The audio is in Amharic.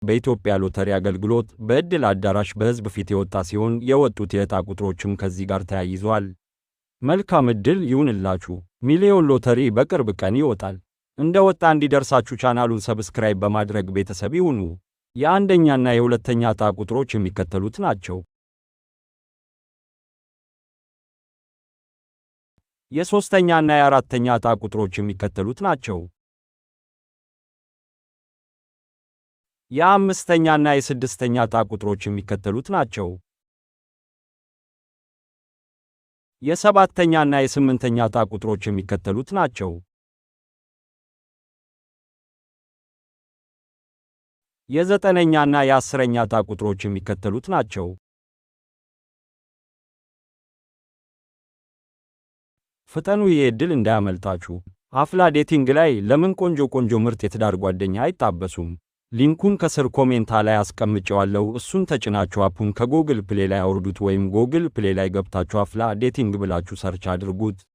በኢትዮጵያ ሎተሪ አገልግሎት በዕድል አዳራሽ በሕዝብ ፊት የወጣ ሲሆን የወጡት የዕጣ ቁጥሮችም ከዚህ ጋር ተያይዘዋል። መልካም ዕድል ይሁንላችሁ። ሚሊዮን ሎተሪ በቅርብ ቀን ይወጣል። እንደ ወጣ እንዲደርሳችሁ ቻናሉን subscribe በማድረግ ቤተሰብ ይሁኑ። የአንደኛና የሁለተኛ ዕጣ ቁጥሮች የሚከተሉት ናቸው። የሦስተኛና የአራተኛ ዕጣ ቁጥሮች የሚከተሉት ናቸው። የአምስተኛና የስድስተኛ ዕጣ ቁጥሮች የሚከተሉት ናቸው። የሰባተኛና የስምንተኛ ዕጣ ቁጥሮች የሚከተሉት ናቸው። የዘጠነኛና የአስረኛ ዕጣ ቁጥሮች የሚከተሉት ናቸው። ፍጠኑ፣ ይህ ዕድል እንዳያመልጣችሁ። አፍላ Dating ላይ ለምን ቆንጆ ቆንጆ ምርጥ የትዳር ጓደኛ አይጣበሱም? Link ኡን ከስር comment ላይ አስቀምጨዋለሁ። እሱን ተጭናችሁ app ኡን ከ Google Play ላይ አውርዱት ወይም Google Play ላይ ገብታችሁ አፍላ Dating ብላችሁ search አድርጉት።